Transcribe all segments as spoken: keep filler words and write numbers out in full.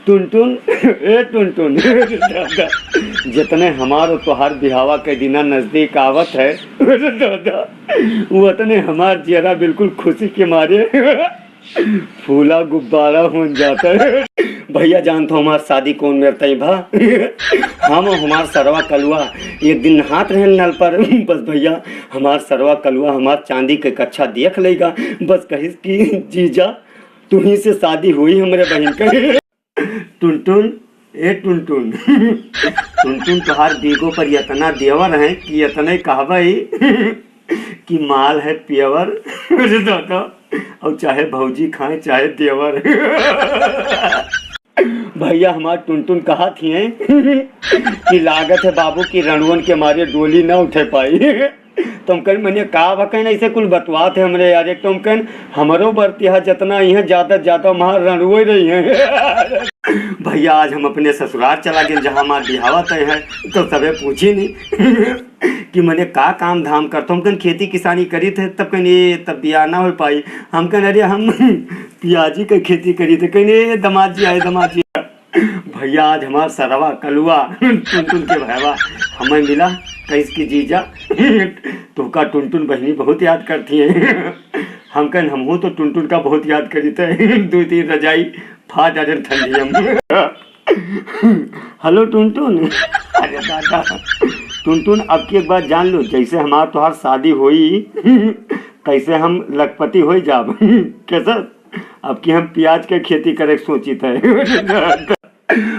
टुनटुन, ए टुनटुन, दादा, जितने हमार और तोहार बिहावा के दिना नजदीक आवत है, दादा, वो उतने हमार जियरा बिल्कुल खुशी के मारे फूला गुब्बारा होन जाता है। भैया, जानत हो हमार शादी कौन मेर तय भा? हम और हमार सरवा कलुआ एक दिन नहात रहे नल पर। बस भैया, हमार सरवा कलुआ हमार चांदी के कच्छा देख लेगा। बस कहिस कि जीजा, तुहीं से शादी हुई हमरे बहिन के। टुनटुन, ए टुनटुन, टुनटुन, तोहार बीगो पर इतना देवर है कि इतने कहबई कि माल है पियवर। अरे दादा, और चाहे भौजी खाए चाहे देवर। भैया, हमार टुनटुन कहत हिए कि लागत है बाबू कि रणुअन के मारे डोली ना उठे पाई। तो हम कहन, मने का बा कहन, ऐसे कुल बतवात है हमरे यार। एक तो हम कहन, हमरो बरतिहा जितना ही है, ज्यादा से ज्यादा हमार रणुए रही है। भैया, आज हम अपने ससुराल चला गए, जहाँ हमार बिहावा तय है, तो सबे पूछी नहीं कि मने का काम धाम करत हो। हम कहन, खेती किसानी करीत है। तब कहन, ये तब बियाह ना हो पाई। हम कहन, अरे, हम पियाजी के खेती करीत है। कहन, ए दमाद जी आए, दमाद जी। भैया, आज हमार सरवा कलुआ टुनटुन के भैवा हमें मिला, कहिस कि जीजा, तोहका टुनटुन बहिनी बहुत याद करती है। हम कहन, हमहू तो टुनटुन का बहुत याद करीत है। दो तीन रजाई फाड़ डालेन ठंडी हम। हेलो टुनटुन। अरे दादा, टुनटुन, अब की एक बात जान लो, जैसे हमार तोहार शादी होई, कैसे हम लखपति होई जाब। कैसे? अब की हम पियाज के खेती करे के सोचित है।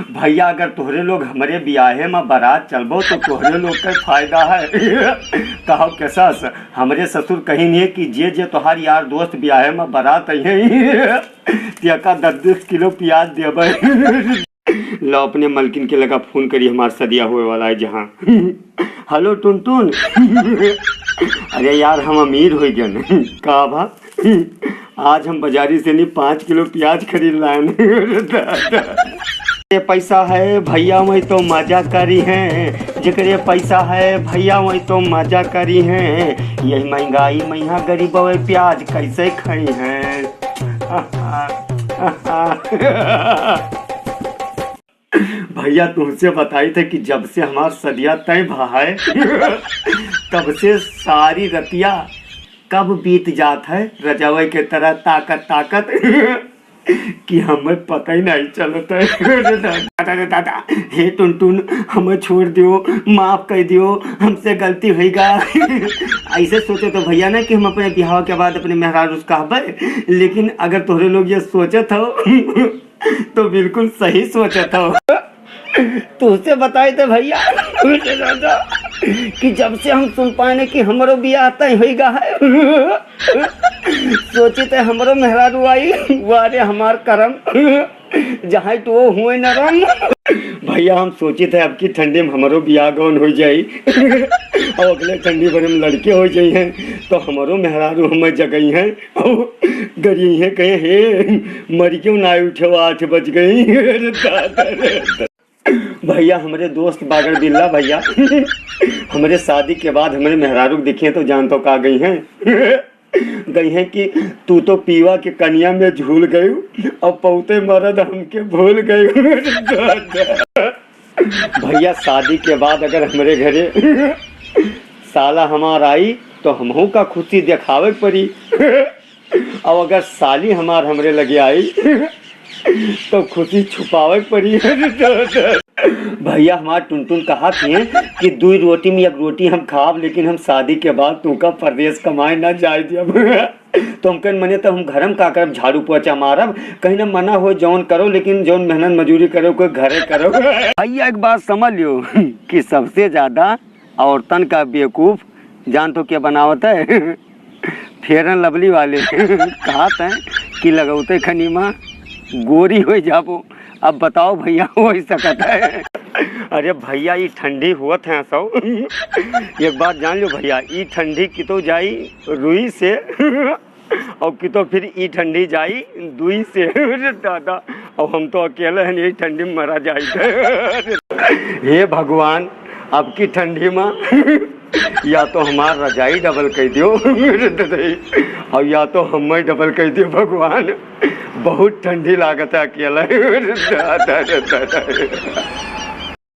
भैया, अगर तोहरे लोग हमरे बियाहे में बारात चलबो, तो तोहरे लोग के फायदा है। कहो कैसा स-, हमरे ससुर कहिन है कि जे जे तोहार यार दोस्त बियाहे में बारात अइहे, तेका दस दस किलो पियाज देबे। लो, अपने मलकिन के लगा फोन करी, हमार सदिया होए वाला है जहाँ। हेलो टुनटुन। अरे यार, हम अमीर हो गए। का भा? आज हम बाजारी से नहीं पाँच किलो पियाज खरीद लाएन। ये पैसा है भैया, वही तो मजा करी हैं। जेकरे पैसा है भैया, वही तो मजा करी हैं। यही महंगाई में यहाँ गरीब प्याज कैसे खाई हैं? भैया, तुमसे बताई थे कि जब से हमार सदिया तय भा है, तब से सारी रतिया कब बीत जात है, रजावे के तरह ताकत ताकत, कि हमें पता ही नहीं चलत है। दादा रे दादा, हे टुनटुन, हमें छोड़ दियो, माफ कर दियो, हमसे गलती होइगा। ऐसे सोचो तो भैया ना कि हम अपने बिहाव के बाद अपने मेहरारू से कहबे, लेकिन अगर तोहरे लोग ये सोचत हो, तो बिल्कुल सही सोचत हो। तुझसे बताए थे भैया कि जब से हम सुन पाए कि हमरो बियाह तय होइगा है, सोचित है हमरो मेहरारू आई, वारे हमार करम, जहाँ तो वो हुए नरम। भैया, हम सोचित है अब की ठंडी में हमरो बियाह गौन हो जाई और अगले ठंडी भर में लड़के हो जाई हैं, तो हमरो मेहरारू हमें जगई हैं। गरी है कहे, "हे, मर क्यों ना उठे, आठ बज गई।" अरे दादा रे। भैया, हमरे दोस्त बागर बिल्ला भैया, हमरे शादी के बाद हमरे मेहरारू के देखिए तो जान तो का गई हैं। गई हैं कि तू तो पीवा के कनिया में झूल गयू, अब पौते मरद हमके भूल गयू। भैया, शादी के बाद अगर हमरे घरे साला हमार आई, तो हमहू का खुशी देखावे के पड़ी। और अगर साली हमार हमरे लगे आई, तो खुशी छुपावे के पड़ी। भैया, हमार टुनटुन कहा थे कि दुई रोटी में एक रोटी हम खाब, लेकिन हम शादी के बाद तुमका परदेस कमाए ना जाए देब। तो हम कहन, "मने तो हम घर में का करब, झाड़ू पोछा मारब।" कहीं ना मना हो, जौन करो, लेकिन जौन मेहनत मजूरी करो, कोई घरे करो। भैया, एक बात समझ लियो कि सबसे ज्यादा औरतन का बेवकूफ जान तो क्या बनावत है? Fair and Lovely वाले कहत हैं कि लगौते खनी माँ गोरी हो जाबो। अब बताओ भैया, हो ही सकत है? अरे भैया, ई ठंडी हुअत है सौ। एक बात जान लो भैया, ई ठंडी की तो जाई रुई से और कि तो फिर ई ठंडी जाई दुई से। अरे दादा, और हम तो अकेले हैं, यही ठंडी में मरा जाई। हे भगवान, अब की ठंडी में या तो हमार रजाई double कर दियो, अरे दादा, अब या तो हम्मै डबल कइ दियो भगवान, बहुत ठंडी लागत है अकेला। दादा रे दादा रे।